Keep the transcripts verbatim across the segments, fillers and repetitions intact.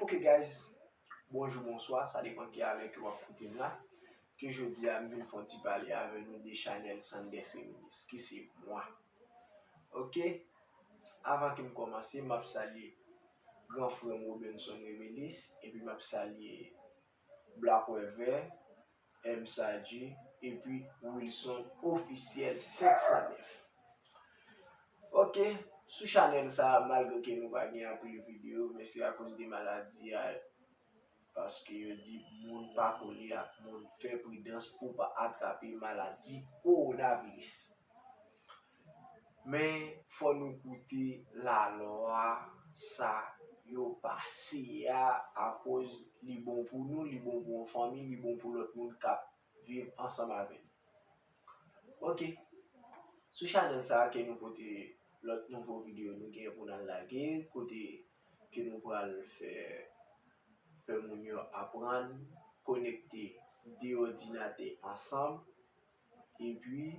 Ok guys, bonjou, bonswa, sa depann ki alè ke w ap koute m la. Ke jodi a m vin fè yon ti pale avè nou de chanèl Sanders Reminisce, ki se mwen. Ok, avan ke m kòmanse, m ap salye gran frè m Robenson Reminisce, epi m ap salye Black Weather, M S A G, epi Wilson Officiel senk san nèf. Ok, sou chanèl sa a, malgre ke nou pa gen anpil videyo, men se akoz de maladi a, paske yo di moun pa kole ak moun, fè pridans pou w pa atrape maladi kowonaviris. Men fò nou koute lalwa sa yo pase a, akoz li bon pou nou, li bon pou yon fanmi, li bon pou lòt moun k ap viv ansanm avè nou. Ok, sou chanèl sa a ke nou pote lòt nouvo videyo nou gen pou n al lage, kote ke nou pral fè, fè moun yo aprann konekte de òdinatè ansanm, epi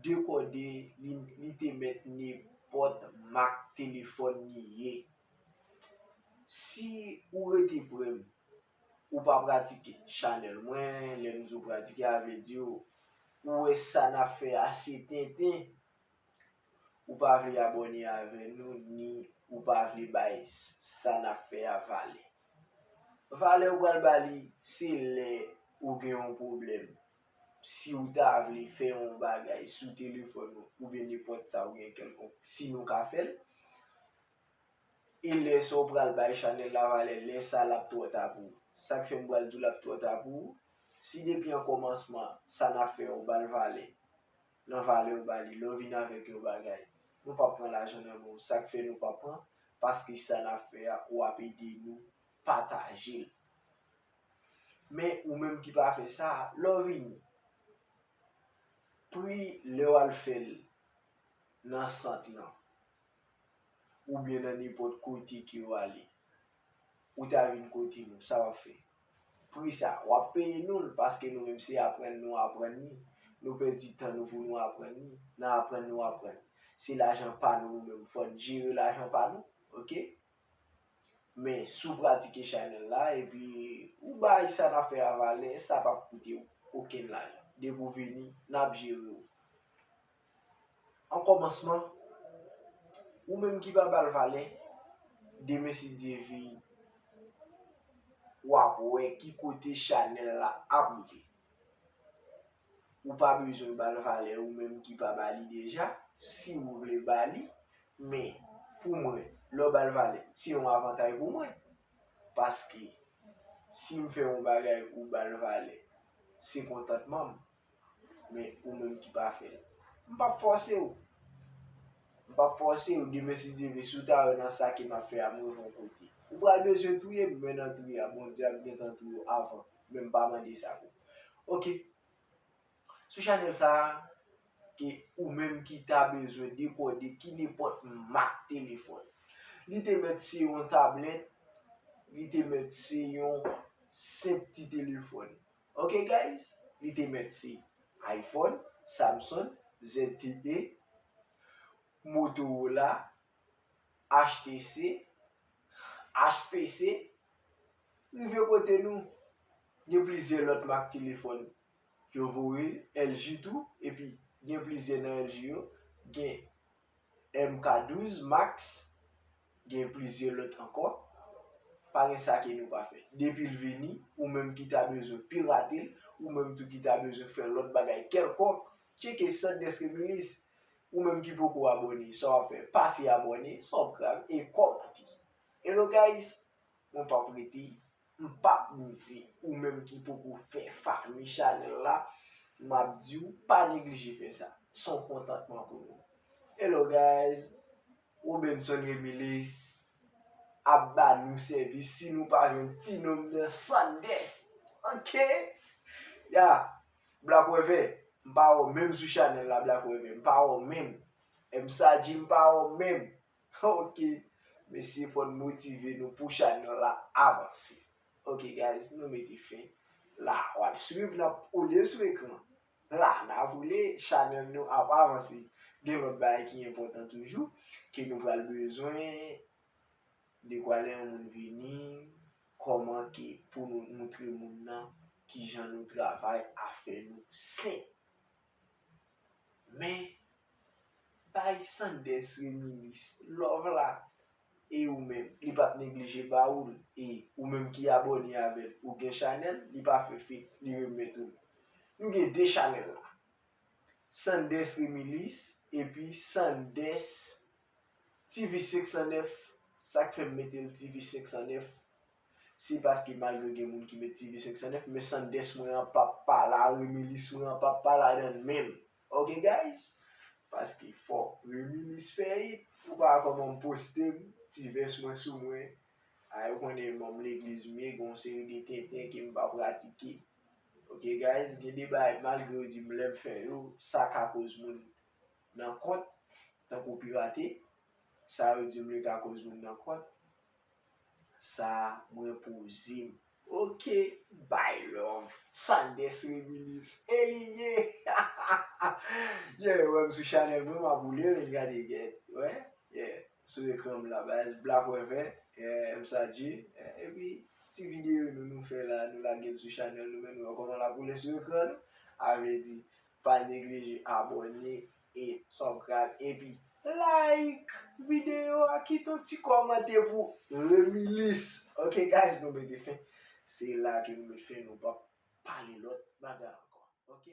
dekòde li, li te mèt nenpòt mak telefòn li ye. Si ou rete prè m, ou pa pratike chanèl mwen, lè m di w pratike a, vle di w, ou wè sa n ap fè a se tenten, ou pa vle abòne avè nou, ni ou pa vle bay s- sa n ap fè a valè. Valè ou pral ba li, se lè ou gen yon pwoblèm. Si ou ta vle fè yon bagay sou telefòn ou, oubyen nenpòt sa ou gen kèlkonk, si nou ka fè l, e lè sa ou pral bay chanèl la valè, lè sa l ap twò ta pou ou. Sa k fè m pral di w l ap twò ta pou ou, si depi an kòmansman sa n ap fè a ou ba l valè, nan valè ou ba li, lè w vin avèk yon bagay, nou p ap pran lajan nan men w. Sa k fè nou p ap pran? Paske sa n ap fè a, w ap ede nou pataje l. Men ou menm ki pa fè sa, lè w vini, pri lè w al fè l nan sant lan, oubyen nan nenpòt kote ke w ale, ou ta vin kote nou, sa w ap fè? Pri sa, w ap peye nou l, paske nou menm se aprann nou aprann li. Nou pèdi tan nou pou nou aprann li. Nan aprann nou aprann. Se lajan pa nou, nou menm, fò n jere lajan pa nou, ok? Men si w pratike chanèl la, epi ou bay sa n ap fè a valè, sa p ap koute w okenn lajan. Depi w vini, n ap jere w. An kòmansman, ou menm ki pa ba l valè, demen si Dye vle, w ap wè ki kote chanèl la ap rive. Ou pa bezwen ba l valè ou menm ki pa ba li deja, si ou vle ba li, men pou mwen, lè w ba l valè, se yon avantay pou mwen. Paske si m fè yon bagay ou ba l valè, se kontantman m. Men ou menm ki pa fè l, m p ap fòse w. M p ap fòse w. Demen si Dye vle, si w ta wè nan sa ke m ap fè a, m rive yon kote, ou pral bezwen touye m, men nan touye a, Bondye ap gentan touye w avan. Men m pa mande sa pou ou. Ok. Sou chanèl sa a, ke ou menm ki ta bezwen dekòde ki nenpòt mak telefòn. Li te mèt se yon tablèt, li te mèt se yon senp ti telefòn. Ok guys, li te mèt se iPhone, Samsung, Z T E, Motorola, H T C, H P C, rive kote nou. Gen plizyè lòt mak telefòn yo voye, L G tou, epi gen plizyè nan L G yo, gen M K douz Max, gen plizyè lòt ankò. Pa gen sa ke nou pa fè. Depi l vini, ou menm ki ta bezwen pirate l, ou menm tou ki ta bezwen fè lòt bagay kèlkonk, tcheke Sanders Reminisce. Ou menm ki poko abòne, sa w ap fè? Pase abòne, subscribe e kòmante. Hello guys, mwen p ap rete, m p ap mize. Ou menm ki poko fè fanmi chanèl la, m ap di w, pa neglije fè sa. Se yon kontantman pou nou. Hello guys, Robenson Reminisce ap ba nou sèvis. Si nou pa jwenn ti nonm nan Sanders, ok? Ya, Black Weather, m pa wè w menm sou chanèl la, Black Weather, m pa wè w menm. M S A G, m pa wè w menm. Ok, mesye, fò n motive nou pou chanèl la avanse. Ok guys, nou mete fen la. W ap swiv, n ap woule sou ekran. La, n ap woule, chanèl nou ap avanse. Gen lòt bagay ki enpòtan toujou, ke nou pral bezwen, dekwa lè yon moun vini, kijan nou travay afè nou senp. Men, bay Sanders Remilis love la. E ou menm, li p ap neglije ba ou l. E ou menm ki abòne avè l, ou gen chanèl, li pa fè fake, li remèt ou l. Nou gen de chanèl la. Sanders Remilis epi Sanders T V senk san nèf. Sa k fè m mete l T V senk san nèf, se paske malgre gen moun ki met T V senk san nèf, men Sanders mwen an p ap pa la, Remilis mwen an p ap pa ladan l menm. Ok, guys? Paske fòk Remilis fè it. Ou pa wè kòman m poste m, ti vès mwen sou mwen. Ay, ou konnen manm legliz m ye, gen yon seri de tenten ke m pa pratike. Ok, guys? Gen de bagay, malgre yo di m lè m fè yo, sa ka koz moun nan kont, tankou pirate. Sa yo di m li ka koz moun nan kont. Sa mwen poze m. Ok, bye love. Sanders Remilis, e li ye. Yeah, wè m sou chanèl mwen, m ap boule, men gade, gèt. Wè, yeah. Sou ekran m la, baz, Black Wè Vè, yeah, M S A G, yeah, epi ti videyo nou, nou fè la, nou lage l sou chanèl nou, men nou wè kòman l ap boule sou ekran nou. A vle di, pa neglije abòne e subscribe epi like videyo a, kite yon ti kòmantè pou Remilis. Ok, guys, nou mete fen. Se la ke nou met fen, nou p ap pale lòt bagay ankò. Ok?